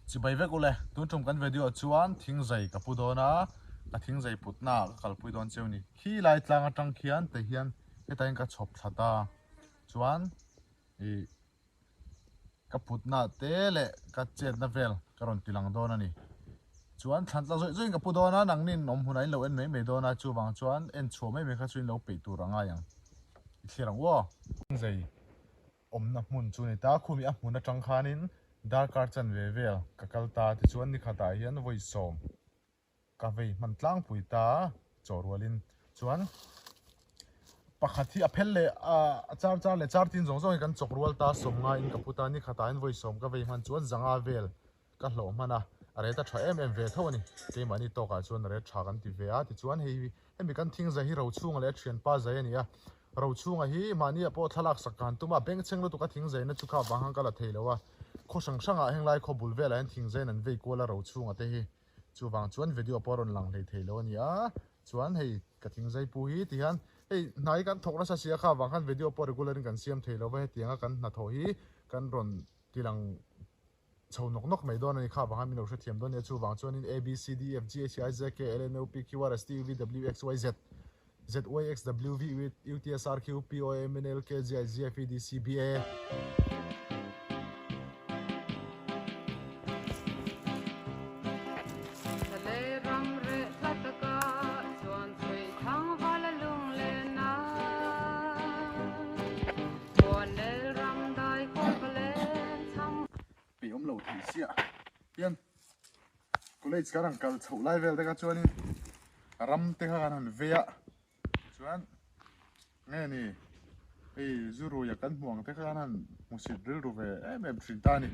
Chibai vek ule, tun tum kan video ah chuan thingzai ka pu dawn a, ka thingzai putna ah ka kalpui dawn cheu ni. Khi lai tlang atang khian te hian hetah hian ka chhawp thla ta chuan ih ka putna te leh ka chetna vel ka rawn ti lang dawn a ni. Chuan thlan tla zawih zawih in ka pu dawn a, nangni in awm hunah in lo en mai mai dawn a, chuvang chuan en chhuah mai mai kha chu in lo peih tur a ngai ang. I thlir ang u aw. Thingzai awmna hmun chu a ni ta, khumi a hmun atang khanin darkar chanve vel ka kal ta tichuan nikhatah hian vawi sawm ka vei hman tlangpui ta chaw rualin chuan pakhat hi a phel leh a char char leh char tin zawng zawng hi kan chawk rual ta sawm ngaiin ka pu ta nikhatah hian vawi sawm ka vei hman chuan zanga vel ka hlawh hman a, a ret a tha em em ve tho a ni. Keimahni tawkah chuan a ret tha kan ti ve a, tichuan hei hemi kan thing zai hi Rochhunga leh a thianpa zai a ni a. Rochhunga hi mahniah pawh thlalak sak kan tum a, bengchheng lutuk a thing zaina chu kha vang khan ka la thei lo a. Khaw hrang hrangah henglai khaw bul velah hian thing zain an vei kual a Rochhunga te hi. Chuvang chuan video pawh a rawn lang hlei thei lo a ni a. Chuan hei ka thing zai pu hi tihian hei hnai kan thawk nasa si a kha vang khan video pawh regular in kan siam thei lo va, hetianga kan hnathawh hi kan rawn tilang chho nawk nawk mai dawn a ni kha vang a min lo hrethiam dawn nia chuvang chuanin A B C D E F G H I J K L M N O P Q R S T U V W X Y Z Z Y X W V U T S R Q P O M N L K G I G F E D C B A. Peih awm lo thei chiah hian college kan han kal chhoh lai vel te kha chuanin ram te kha kan han vei a chuan nge ni hei zu ruia kan hmuh ang te kha kan han hmusit rilru ve em em thin ta a ni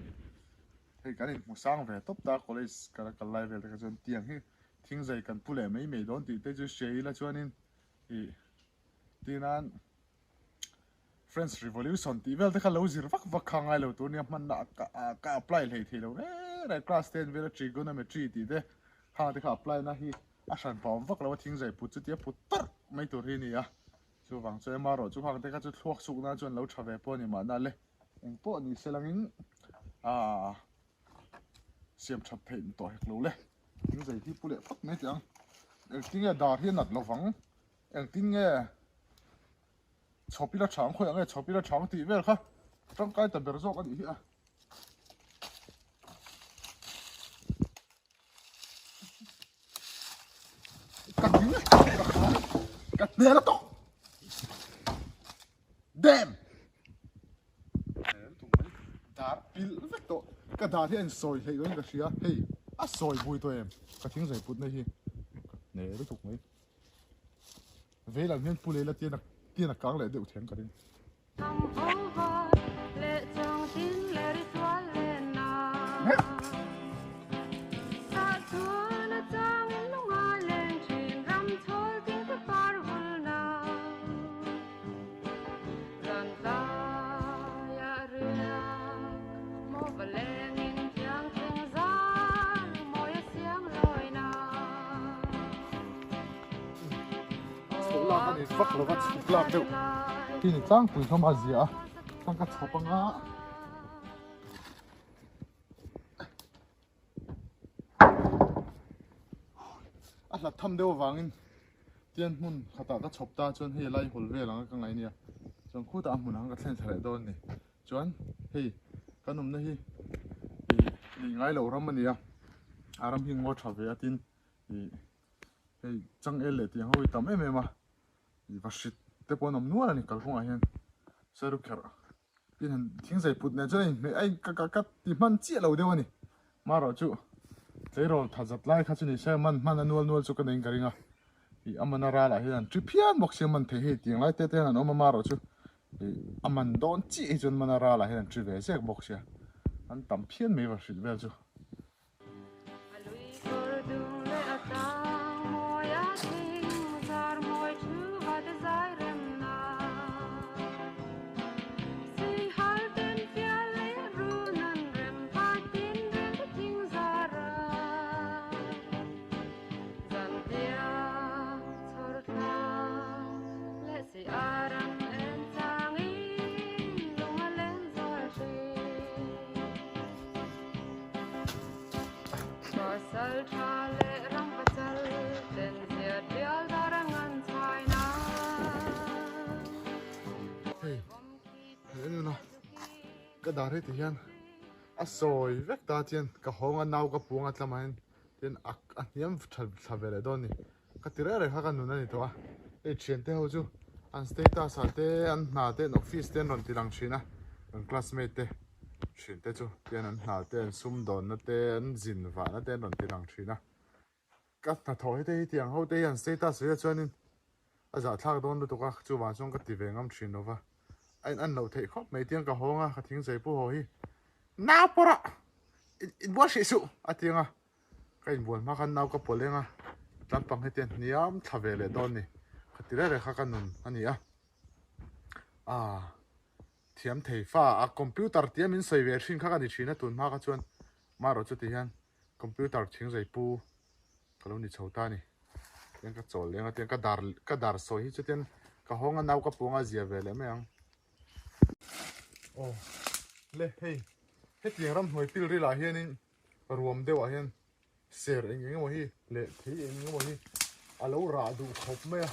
hei kan inhmu sang ve tawp ta college kan kal lai vel te kha chuan tiang hi thingzai kan pu leh mai mai dawn tih te chu hria ila chuanin ih tinan. French Revolution tih vel te kha lo zir vak vak kha ngai lo tur nia hmanna ka apply hlei thei lo reng reng class ten vela trigonometry tih te khang te kha apply na hi a hran pah awm vak lo a thingzai put chu tia put tarh mai tur hi a ni a chuvang chu emarawh chu khang te kha chu thluak suk nan chuan lo tha ve pawh a ni mahna le engpawh ni se langin aaa siam that theih tawh hek lo le thingzai hi pu leh phawt mai teh ang engtin nge dar hi a nat lovang engtin nge. Chhawp ila chhang khawi ang e, chhawp ila chhang tih vel kha tangkai ta ber zawk a nih hi a. Ka ding e, ka khan ka hmel a tawk. Damn! Dar pil vek tawh, ka dar hi a insawi hleih dawn in ka hria, hei a sawi bui tawh em, ka thing zai putna hi ka hne lutuk mai. Veilam hian pu Leila tian a tian a kang leh deuh theng ka ring. Chhoh lak a ni vak lova chhuk lak deuh hi ni tlangpui hlawm a zia a chuan ka chhawp anga a hlat tham deuh avangin tian hmun khatah ka chhawp ta chuan hei lai hawl vel anga ka ngaih ania chuan khutah a hmun ang ka thlen thla leh dawn a ni chuan hei kan awmna hi ih lei ngai loh ram a ni a a ram hi ngaw tha ve a tin ih hei changel leh tiang ho hi tam em em a ih va hrit te pawh an awm nual a ni kalkawngah hian saru kherh tin han thing zai put nen chuan a inhmeh a ka ka ka ti hman chiah lo deuh a ni marawh chu tleirawl tha zat lai kha chu ni se man hman a nual nual chu ka nei in ka ring a ih a man a ralah hian an ṭi phian bawk sia man thei hei tiang lai te te hian an awm a marawh chu ih a man dawn chiah hi chuan man a ralah hian an ṭi ve zek bawk sia an tam phian mai va hrilh vel chu. Hei he nuna ka dar hi ti hian a sawi vek ta chian ka hawng a nau ka puang a tlamah hian tin a a hniam tha thla ve leh dawn a ni ka ti reng reng kha ka nun a ni tawh a hei thiante ho chu an status ah te an hna te an office te an rawn ti lang thin a an classmate te thiante chu tian an hna te an sumdawnna te an zin vahna te an rawn ti lang thin a. Ka hnathawh hi te hi tiang ho te hian status ve chuanin a zahthlak dawn lutuk a, chuvang chuan ka ti ve ngam thin lova, a in an loh theih khawp mai tiang ka hawng a, ka thing zai pu haw hi nau pawrh a inbual hrih suh a ti ang a, ka inbual hma khan nau ka pawlh eng a, tlampang hi tiang hniam thla ve leh dawn ni, ka ti reng reng kha ka nun a ni a, aah thiam thei fa a computer tia min sawi ve thin kha ka ni thin a tun hma kha chuan marawh chu ti hian. Computer thing zai pu ka lo ni chho ta a ni tiang ka chawl leng a tiang ka dar ka dar sawi hi chutin ka hawng a nau ka puang a zia ve leh mai ang aw le hei hetiang ramhnuai pil ril ah hianin ruam deuh ah hian ser eng eng emaw hi leh thei eng eng emaw hi a lo rah duh khawp mai a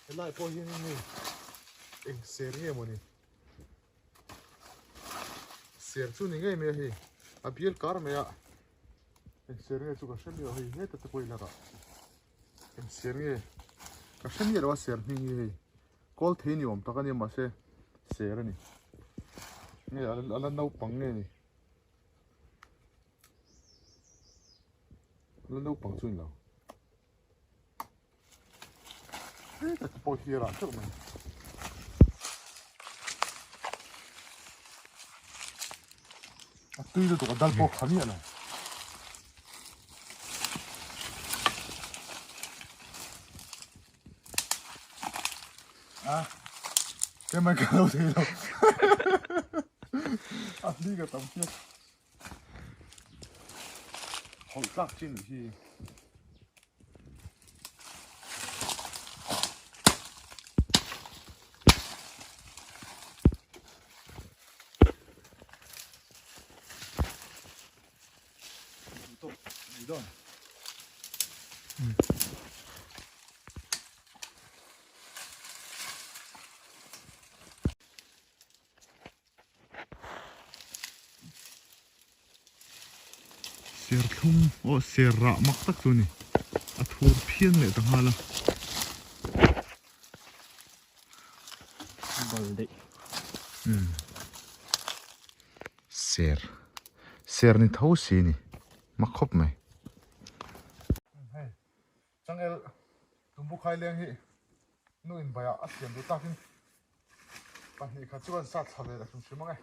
helai pawh hianin hei eng ser nge maw ni. Ser chu ni ngei mai a hei a bial kar mai a eng ser nge chu ka hre miah lo hei heta te pawh i la rah eng ser nge ka hre miah lo a ser hming hi hei kawl thei ni awm tak a nia mahse ser a ni nge a la naupang nge ni a la naupang chu a ni lo. Heta te pawh hi a rah teuh mai. A tui lutuk a dal pawh kha miah lo. A kemai ka lo thei lo. A hli ka tam hian. Hawlh tlak chin hi. Serthlum aw ser rah mak tak chu a ni a thur phian leh ta nghal a. Bal daih. Umm ser ser ni tho si a ni mak khawp mai. Hei changel tumbu khai leng hi nu in baiah a siam duh takin Pahnih khat chu kan sat thla ve la hrim hrim ang e.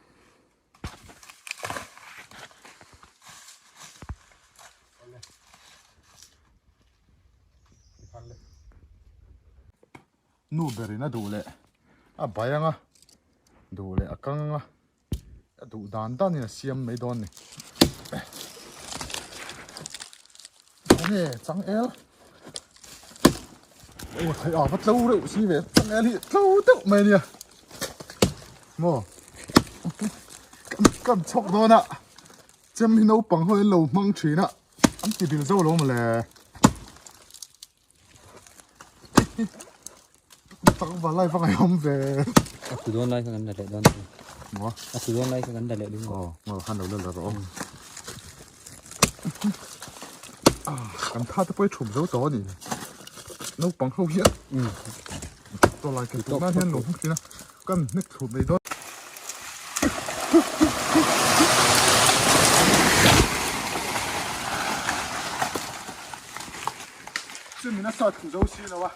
Awle. Tikhan le. Nu berin a duh leh a bai ang a, duh leh a kang ang a, a duh dan danin a siam mai dawn ni. Enge changel Aw thei a va tlo reuh si ve changel hi tlo deuh mai ania maw kan kan chhawk dawn a chem hi naupang ho in lo hmang thin a an ti bil zo lo mawle Tak va lai va ngaihawm ve. A tu dawn lai kha kan la leh dawn. Maw? A tu dawn lai kha kan la leh ding. Aw, maw khan lo la la rawh. Ah, kan tha te pawh i thup zo tawh a ni. Naupang ho hian. Tawlai ke tuna hian lo hmu thin a. Kan hnek thlup mai dawn. Chu min a sat thlu zo si lo a,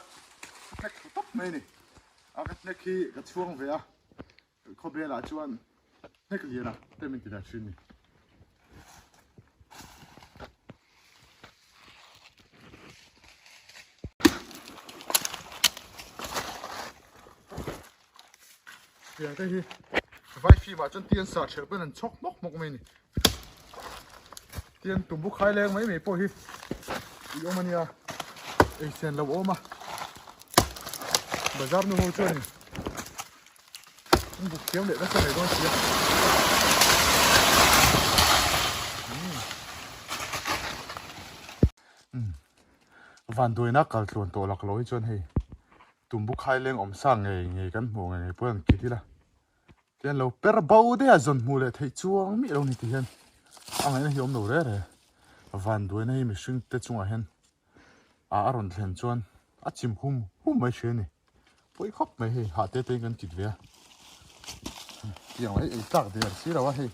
ka hnek thlu tawp mai a ni. A ka hnek hi ka chhuang ve a, khawvelah chuan hnek lian a te min ti ve thin a ni. Tiang te hi vai fim ah chuan tian sah ṭhelh pawn an chhawk hmawk hmawk mai a ni. Tian tumbu khai leng mai mai pawh hi i awm a nia ei sen lo awm a bazar nu ho chuan in buk thiam leh nasa mai dawn si a. Vanduaina kal tluan tawh lak lo hi chuan hei tumbu khai leng awm sa ngei ngei kan hmuh ngei ngei pawh an kit ila. Tihian lo per bo daih a zawn hmuh leh theih chuang miah lo ni tihian a ngaihna hi awm lo re re. Vanduaina hi mihring te chungah hian a a rawn thlen chuan a chim hum hum mai hria a ni. Pawi khawp mai hei hah te te in kan kit ve a. Tiang mai ei tlak der si lo a hei.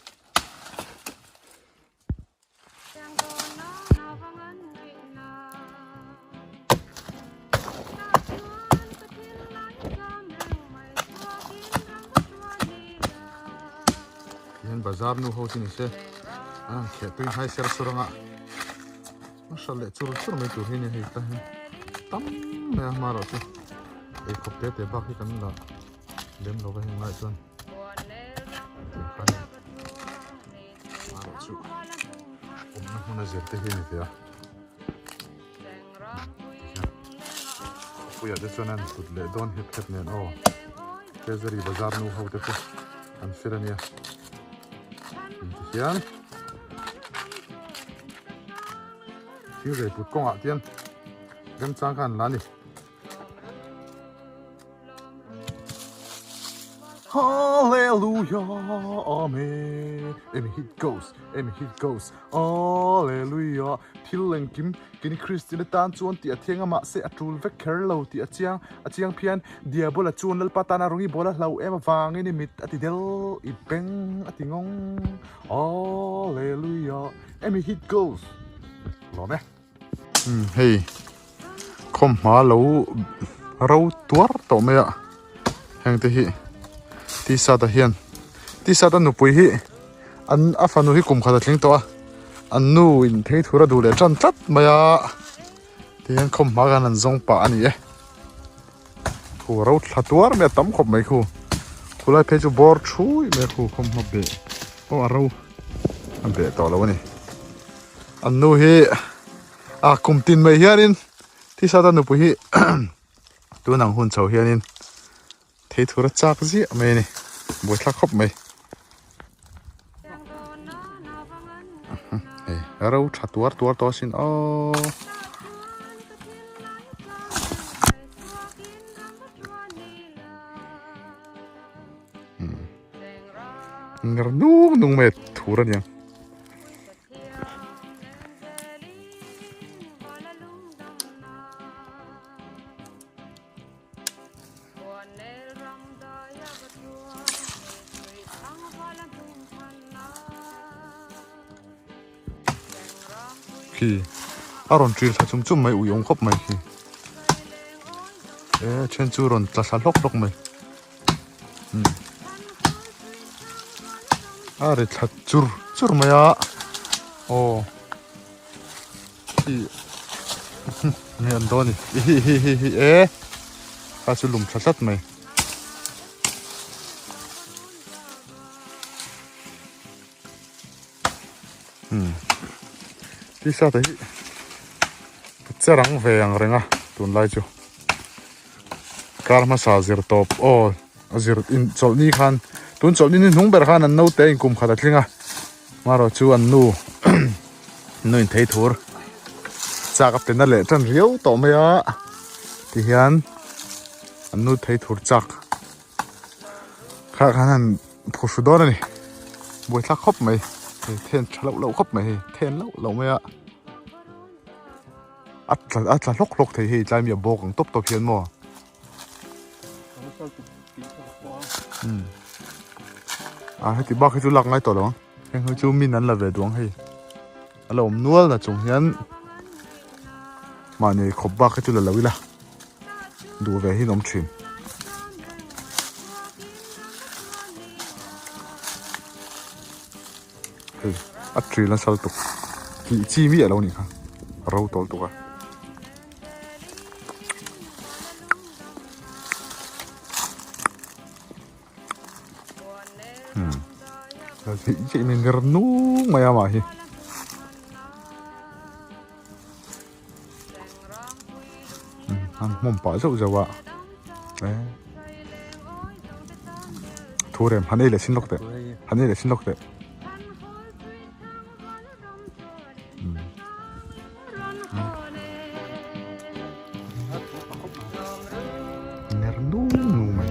Hian bazar nu ho chu ni se an han kheh tui hnai ser sur anga a hral leh chur chur mai tur hi ni hei ta hian tam mai a hma erawh chu eikhawp te te bak hi kan la lem lo va heng lai chuan tih kha a ni. Erawh chu awmna hmun a zir te hi a ni ve a khawpuiah te chuan an kut leh dawn hep hep nen aw Treasury bazar nu ho te chu an fir a nia ti hian thil rei put kawngah tian remchang kha an la a ni. Hallelujah, Amen. And it goes, and it goes. Hallelujah. Thil engkim kini Kristian tan chuan tih a thiang a mahse a tul vek kher lo tih a chiang a chiang phian Diabola chuan Lalpa tana rawngi bola hlau em avangin i mit a ti del i beng a ti ngawng. Hallelujah. And it goes. Lawm e. Hei khawmhma lo ro tuar tawh mai a heng te hi t-shirt ah hian t-shirt a nupui hi an a fanu hi kum khat a tling tawh a an nu in phei thur a duh leh tan tlat mai a tihian khawmhma khan an zawng pah a ni e khu ro thla tuar mai a tam khawp mai khu khulai phei chu bawr thui mai a khu khawmhma beh pawh a ro a beh tawh lo a ni. An nu hi a kum tin mai hianin T-shirt a nupui hi tun ang hun chho hianin thei thur a chak ziah mai a ni buaithlak khawp mai hei ro tha tuar tuar tawh asin aww. Ner nung nung mai a thur a niang. Khi a rawn ṭil thla chum chum mai ui awm khawp mai khi e then chu rawn tla thla hlawk hlawk mai. A ri thla chur chur mai a aw hi nge an dawn ni hi hi hi hi e kha chu lum thla tlat mai t-shirt hi che rang ve ang reng a tunlai chu kar hmasa zir tawp aw a zir in chawlhni khan tun chawlhni ni hnung ber khan an naute a inkum khat a tling a marawh chu an nu nu in thei thur chak a pe na leh tan riau tawh mai a tihian an nu thei thur chak kha khan han Phuhru dawn a ni buaithlak khawp mai hei then tha loh loh khawp mai hei then loh loh mai a a tla a tla hlawk hlawk thei hei tlai mi a bawk ang tawp tawp hian maw umm a heti bak hi chu lak ngai tawh lo ang heng hi chu min an la ve duh ang hei a la awm nual na chung hian mahni khawp bak hi chu la lo ila. Duh ve hi an awm thin. Hei a ṭil nasa lutuk tih chi miah lo nih kha ro tawl tuk a. Hmm. Hi chi min ner nung mai a mah hi. An hmawm pah zauh zauh a thu rem han ei leh sin lawk teh han ei leh sin lawk teh ner nung nung mai.